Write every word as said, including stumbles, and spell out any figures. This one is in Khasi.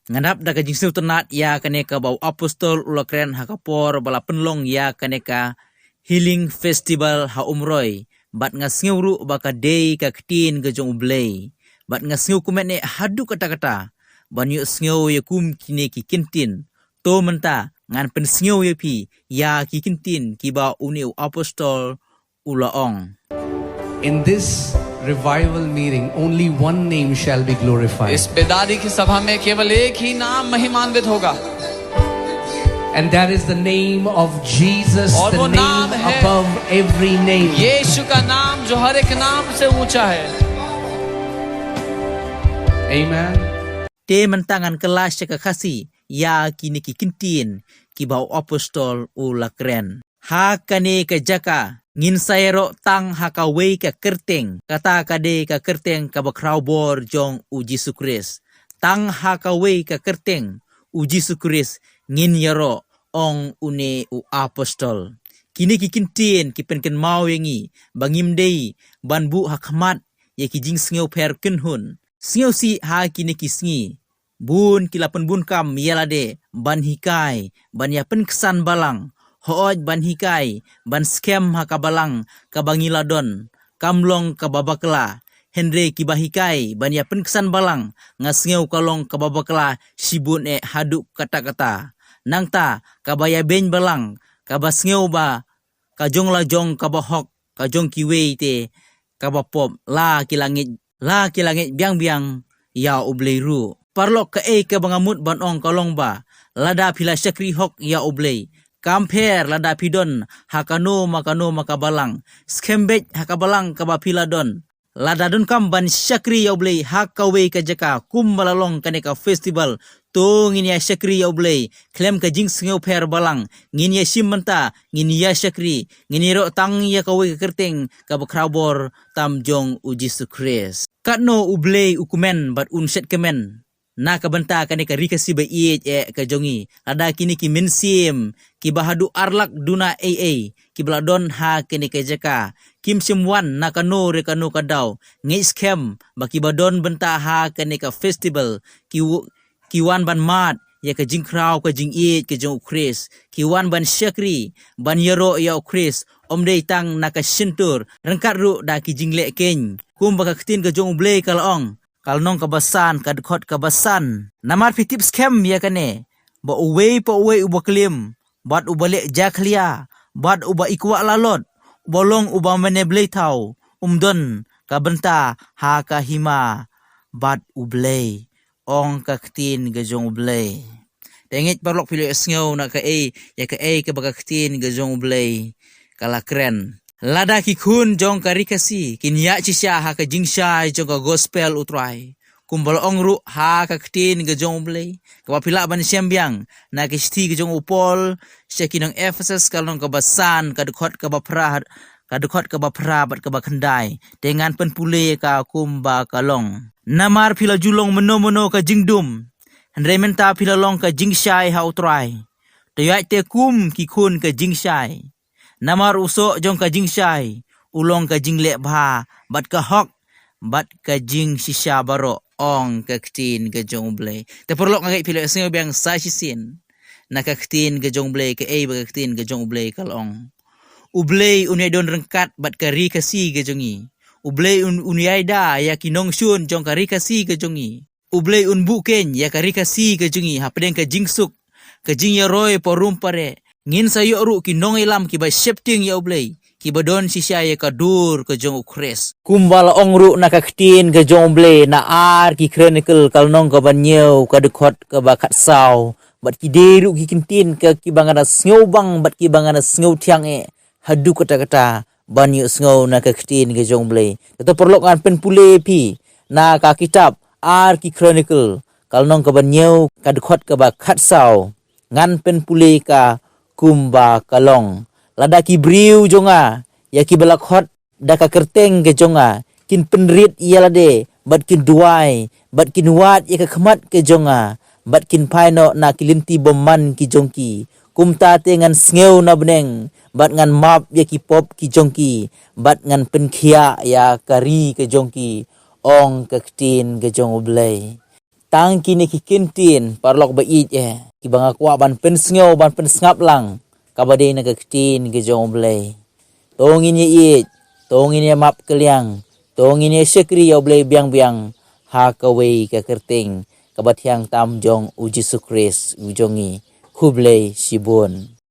Nga dap da ka jingsngewtynnat ïa kane kaba u apostol u la kren ha ka por ba la pynlong ïa kane ka Healing Festival ha Umroi, bad nga sngew ruh ba ka dei ka ktien ka jong U Blei. Bad nga sngew kumne haduh katta katta ban ïohsngew ïa kum kine ki kyntien. To mynta ngan pynsngew ïa phi ïa ki kyntien kiba une u apostol u la ong. In this revival meeting, only one name shall be glorified. इस बेदारी की सभा में केवल एक ही नाम महिमान्वित होगा। And that is the name of Jesus, और the वो name नाम है above every name. यीशु का नाम, जो हर एक नाम से ऊंचा है। Amen. Te mynta ngan kylla sha ka Khasi ïa kine ki kyntien kiba u apostol u la kren. Ha kane ka jaka ngin sa ïaroh tang ha kawei ka kyrteng, kata ka dei ka kyrteng kaba khraw bor jong u Jisu Khrist. Tang ha kawei ka kyrteng, u Jisu Khrist, ngin ïaroh, ong une u apostol. Kine ki kyntien ki pynkynmaw ïa ngi ba ngim dei ban buh ha khmat ïa ki jingsngewpher kynhun. Sngewsih ha kine ki sngi, bun ki la pynbun kam ïa lade ban hikai, ban ïa pynksan balang. Hooid, ban hikai, ban skhem ha ka balang kaba ngi la don, kam long kaba bakla. Hynrei kiba hikai ban ïa pynksan balang, nga sngew ka long kaba bakla shibun eh haduh katta katta. Nangta kaba ïa beiñ balang, kaba sngew ba ka jong la jong kaba hok, ka jong kiwei te kaba pop, la ki la ngeit, la ki la ngeit biang biang ïa U Blei ruh. Paralok, kaei kaba nga mut ban ong ka long ba lada phi la shakri hok ïa U Blei, kam pher lada phi don ha kano ma kano ma ka balang. Skhem beit ha ka balang kaba phi la don. Lada donkam ban shakri ïa U Blei ha kawei ka jaka, kumba la long kane ka festival, to ngin ïa shakri ïa U Blei khlem ka jingsngewpher balang. Ngin ïa shim mynta, ngin ïa shakri, ngin ïaroh tang ïa kawei ka kyrteng kaba khraw bor tam jong u Jisu Khrist. Katno U Blei u kmen bad un shet kmen na ka bynta kane ka Ri Khasi ba ïeit eh ka jong ngi, lada kine ki mynsiem kiba haduh ar lak duna ei ei kiba la don ha kane ka jaka kim shym wan na kano re kano ka daw. Ngeit skhem ba kiba don bynta ha kane ka festival ki w-, ki wan ban mad ïa ka jingkhraw ka jingïeit ka jong u Khrist, ki wan ban shakri, ban ïaroh ïa u Khrist, ym dei tang na ka shyntur, ryngkat ruh da ki jingleh keiñ. Kumba ka ktien ka jong U Blei ka la ong, ka lynnong kaba san, ka dkhot kaba san. Namar phi tip skhem ïa kane, ba uwei pa uwei uba klim, bad uba leh jakhlia, bad uba ikwah lalot, uba long uba mane blei thaw, um don ka bynta ha ka hima bad U Blei, ong ka ktien ka jong U Blei. Te ngeit paralok phi la ïohsngew na kaei, ïa kaei kaba ka ktien ka jong U Blei ka la kren. Lada ki khun jong ka Ri Khasi kin ïaid shisha ha ka jingshai jong ka gospel U Trai, kumba la ong ruh ha ka ktien ka jong U Blei, kaba phi lah ban shem biang na ka shithi ka jong u Paul sha ki nong Ephesus, ka lynnong kaba san, ka dkhot kaba phra, ka dkhot kaba phra bad kaba khyndai. Te ngan pynpule ka kumba ka long. Namar phi la ju long mynno mynno ka jingdum, hynrei mynta phi la long ka jingshai ha U Trai. To ïaid te kum ki khun ka jingshai. Namar u soh jong ka jingshai u long ka jingleh bha, bad ka hok, bad ka jingshisha baroh, ong ka ktien ka jong U Blei. Te paralok, nga ngeit phi la ïohsngew biang sa shisien na ka ktien ka jong U Blei, kaei ba ka ktien ka jong U Blei ka la ong. U Blei un ïai don ryngkat bad ka Ri Khasi ka jong ngi. U Blei un, un ïai da ïa ki nongshun jong ka Ri Khasi ka jong ngi. U Blei un buh keiñ ïa ka Ri Khasi ka jong ngi hapdeng ka jingsuk, ka jingïaroi parum pareh. Ngin sa ïoh ruh ki nongïalam kiba sheptieng ïa U Blei, kiba don shisha ïa ka dur ka jong u Khrist. Kumba la ong ruh na ka ktien ka jong U Blei na ar ki Chronicle, ka lynnong kaba hynñiew, ka dkhot kaba khatsaw. Bad ki dei ruh ki kyntien ka kiba nga da sngewbang bad kiba nga da sngewthiang eh haduh katta katta ban ïohsngew na ka ktien ka jong U Blei. Te to paralok, ngan pynpule phi na ka kitab ar ki Chronicle, ka lynnong kaba hynñiew, ka dkhot kaba khatsaw. Ngan pynpule ka kumba ka long. Lada ki briew jong nga, ïa kiba la khot da ka kyrteng ka jong nga, kin pynrit ïa lade, bad kin duwai, bad kin wad ïa ka khmat ka jong nga, bad kin phai noh na ki lynti bymman ki jong ki, kumta te ngan sngew na bneng, bad ngan map ïa ki pop ki jong ki, bad ngan pynkhiah ïa ka ri ka jong ki, ong ka ktien ka jong U Blei. Tang kine ki kyntien paralok ba ïeit eh, kiba nga kwah ban pynsngew, ban pynsngap lang, kaba dei na ka ktien ka jong U Blei. To ngin ïa ïeit, to ngin ïa map kylliang, to ngin ïa shakri ïa U Blei biang biang ha kawei ka kyrteng kaba thiang tam jong U Jisu Khrist U jong ngi. Khublei shibun.